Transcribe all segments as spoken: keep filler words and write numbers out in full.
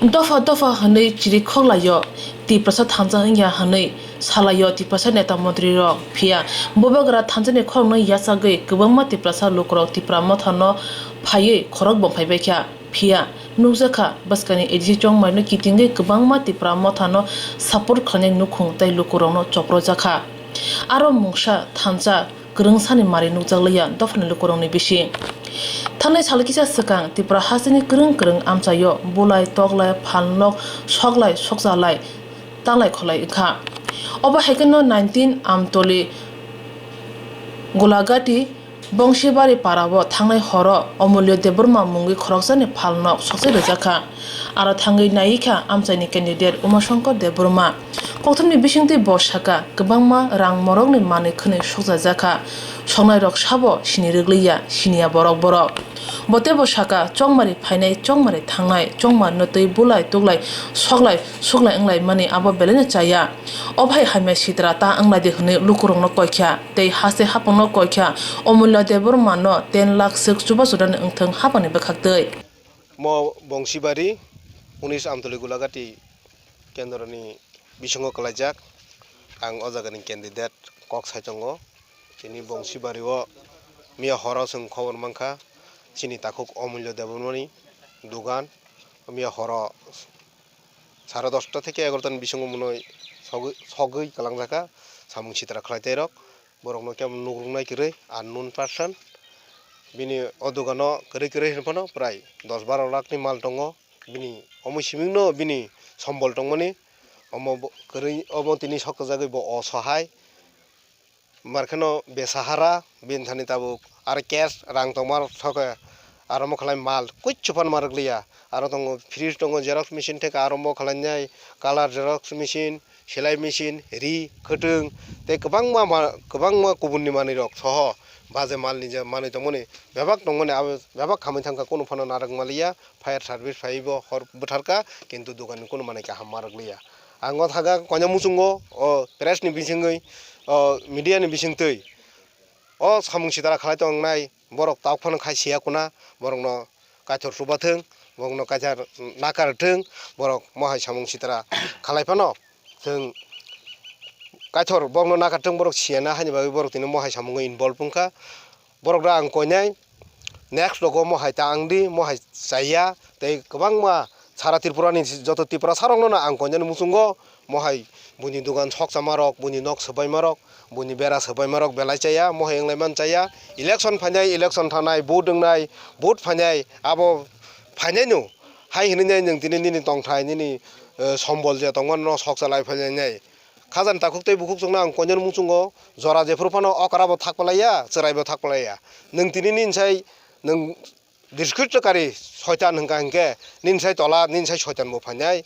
Dopha dopha hwnwi chirikhok laio, Tiprasa thansa wngya hwnwi salaio Tiprasa neta montrirok. Phiya Bubagra thansani khoroknwi yachagwi kwbangma Tiprasa lukurok Tipra mothano phaiwi khorok bom phaibaikha. Phiya nukjakha bwskangni A D C Chongmarino kitingwi kwbangma Tipra mothano support khlainai nukhung tei lukurokno choprojakha. Aro mungsa thansa kwrwngsani mari nukjakliya dophani lukurokni bising. Thanai sal kisa swkang Tipra hasteni kwrwng kwrwng amchaio bulai, toklai, phalnok, soklai, sokchalai, tanglai kholai wngkha. Obo hai kheno nineteen Amtoli Golagati Bongsibari parao thangnai horo Omulyo Debbarma mungwi khoroksani phalnok sokchai rwjakha. Aro thangwi naikha amchaini candidate Umashankar Debbarma. Kokthumni bisingtwi bo saka, kwbangma rang morokni manwi khwnwi sokjajakha. Soknairok sabo sini rwgliya, siniya borok borok. Bo teibo saka, chongmari phainai, chongmari thangnai, chongmarno twi bulai tuklai, soklai suklai wnglaimani abo belaino chaya. O bhai hamya sitra ta wnglaidi hwnwi lukurokno koikha, tei haste haphangno koikha, Omulya Debbarmano ten lakh swk chubachu rani wngthwng haphangni bwkhaktwi. Mo Bongsibari, unis Amtoli Golagati kendroni bisingo kwlaijak. Ang o jagani candidate kok sai tongo. Chini Bongsibari o miya horo chwng khobor mankha, chini takhuk Omulya Debbarmani dugan. Miya horo sare dosta theke egarota ni bisingo mwnwi sogwi, sogwi kwlangjakha samung sitra khlai tei rok. Borokno kebo nukruknai kwrwi unknown person. Bini o dogano kwrwi kwrwi hwnphano prai dos baro lakh ni mal tongo. Bini omo simingno bini sombol tongmani. Omo bo-, kwrwi omo tini sokjagwi bo osahai. Markheno besahara bini thani tabuk aro cash rang tongma rok thoke. Aro omo khlai mal kuichu phano ma rwkliya. Aro tongo fridge tongo, xerox machine theke aro omo khlainai, color xerox machine, selai machine, ri, khwtwng tei kwbangma ma-, kwbangma kubunni manwirok soho baje malni je manwi tongmani bebak tongmani abo bebak khamwi thangkha, kunu phano narwk maliya, fire service phaibo hor bwtharkha, kintu dokanni kunu manwi kaham ma rwkliya. Ang o thaga koina muchungo o press ni bisingwi, o media ni bisingtwi o samung sitra khlai tongnai borok tabuk phano khai siya kuna, borokno kaithor chubathwng, borokno kaithar nakar thwng, borok mohai samung sitra khlai phano chwng kaithor borokno nakar thwng, borok siyana haini bagwi borok tini mohai samungo involve wngkha. Borok rok ang koinai next rogo mohai ta wngdi, mohai chaya tei kwbangma sara Tripura ni joto Tiprasa rokno no ang koinani muchungo mohai buini dogan sokchama rok, buini nok swbaima rok, buini bera swbaima rok belai chaya, mohai wnglaimani chaya. Election phainai, election thangnai, vote wngnai, vote phainai, abo phainai no hai hwnwi nai nwng tini nini tongthai, nini, eh, sombol je tongmani no sokchalai phainai nai. Khajani takhuk tei bukhuk chwngno ang koinani muchungo jora jephuru phano okra bo thak palaiya, chwrai bo thak palaiya. Nwng tini nini sai nwng District kari soitan hwnka hinkhe nini sai tola, nini sai soitan bo phainai.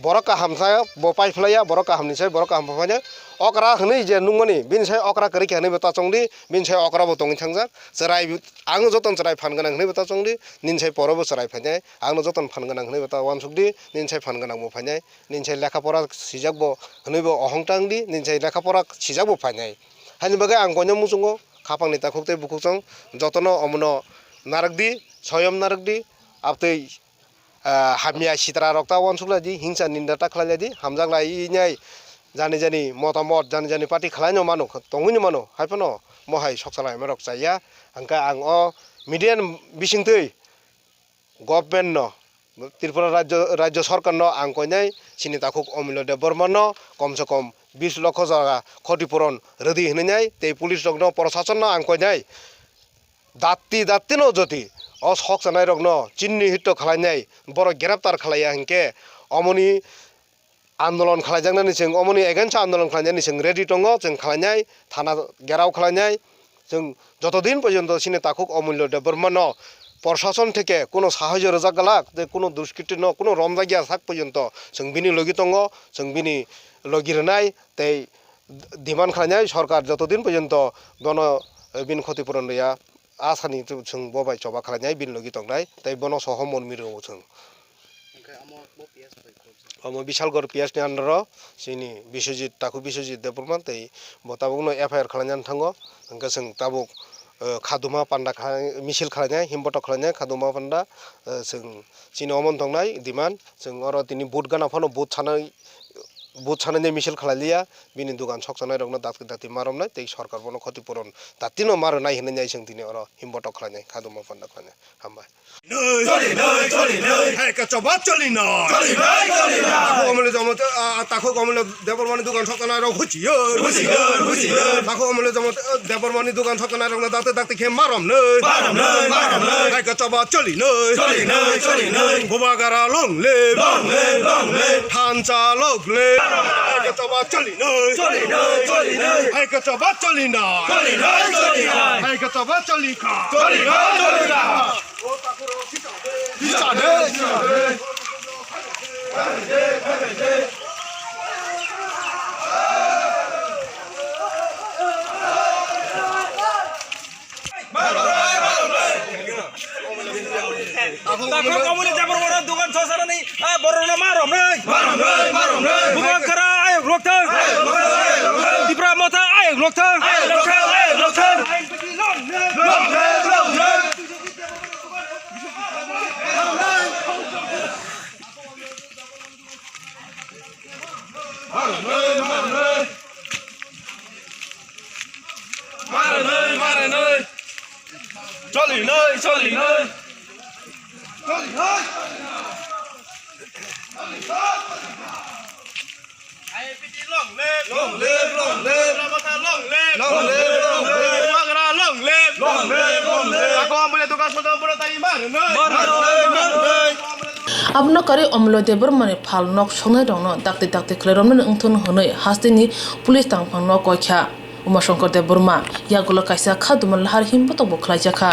Borok kaham sa bo pai phlaiya, borok kaham ni sai borok kaham bo phainai. Okra hwnwi je nukmani, bini sai okra kwrwi khe hwnwi bo ta chongdi, bini sai okra bo tongwi thangjak. Chwrai, ang jotono chwrai phan gwnang hwnwi bo ta chongdi, nini sai poro bo chwrai phainai. Ang no jotono phan gwnang hwnwi bo ta uansukdi, nini sai phan gwnang bo phainai. Nini sai lekha pora sijak bo hwnwi bo ohong tangdi, nini sai lekha pora sijak bo phainai. Haini bagwi ang koinani muchungo khapangni takhuk tei bukhuk chwng jotono omono narwkdi, soyom narwkdi, abtwi, ah, hamya sitra rok ta uansuk laidi, hingsa ninda ta khlai laidi, hamjak lai nai jani jani motamot, jani jani party khlaino mano, tongwino mano, haiphano mohai soksa laima rok chaya. Hwnkhe ang o media ni bisingtwi government no, Tripura rajyo, rajyo sarkar no ang koinai, chini takhuk Omulya Debbarma no kom se kom bis lokho jora khoti puron rwdi hwnwi nai, tei police rok no, prosason no ang koinai, datti datti no jodi o sok chanai rok no chinni hitto khlai nai, borok greptar khlai ya hinkhe omoni andolon khlaijaknani chwng, omoni against o andolon khlainani chwng ready tongo, chwng khlainai, thana gherao khlainai, chwng joto din porjonto chini takhuk Omulya Debbarma no prosason theke kuno sahajyo rwjak glak, tei kuno duskriti no kuno romjakya sak porjonto chwng bini logi tongo, chwng bini logi rwnai, tei demand khlainai sorkar joto din porjonto bono, eh, bini khoti puron rwya. Asani chwng bo bai choba khlainai bini logi tongnai, tei bono soho mon mirwngo chwng. Hwnkhe omo bo P S bai khoroksa? Omo Bishalgarh P S ni under o chini Biswajit, takhuk Biswajit Debbarma tei bo tabukno F I R khlainani thango. Hwnkhe chwng tabuk eh, khaduma panda kha-, misil khlainai, himbotok khlainai, khaduma panda, eh, chwng chini omo wng tongnai demand, chwng oro tini vote gana phano vote sanai, vote sanaini misil khlai liya, bini dugan sokchanairokno dakti dakti ma romnai tei sorkar bono khoti puron dakti no ma rwnai hinwi nai chwng tini oro himbotok khlainai, khaduma panda khlainai. Hambai. Choli noi, choli noi. Hai ka choba choli noi. Choli noi, choli noi. Takhuk omole jomo, ah, takhuk omole Debbarmani dugan sokchanairok huchiyar. Huchiyar, huchiyar. Takhuk omole jomo, eh, Debbarmani dugan sokchanairokno dakti dakti khe ma romnai. Ma romnai, ma romnai. Hai ka choba choli noi. Choli noi, choli noi. Bubagra long live. Long live, long live. Thansa long live. Hai ka choba choli noi. Choli noi, choli noi. Hai ka choba choli noi. Choli noi, choli noi. Hai ka choba choli kha. Choli noi, choli noi. Takhuk omole Debbarmani dugan sokchanani, ah, borokno ma romnai. Ma romnai, ma romnai. Bubagra ayok lokthang. Tipra Motha ayok lokthang. Ayok lokthang, ayok lokthang. Long live, long live. Ma romnai, ma romnai. Ma romnai, ma romnai. Choli noi, choli noi. Choli noi. Long live, long live. Long live, long live. Long live, long live. Bubagra long live. Long live, long live. Takhuk omole dugan sokchanairokno tai ma romnai. Ma romnai. Abono karwi omole Debbarmani phalnok soknairokno dakti dakti khlai romnani wngthun hwnwi hasteni police tangphangno koi kha. Umashankar Debbarma yagulo kaisa khaduma lahar himbotok bo khlaijak kha.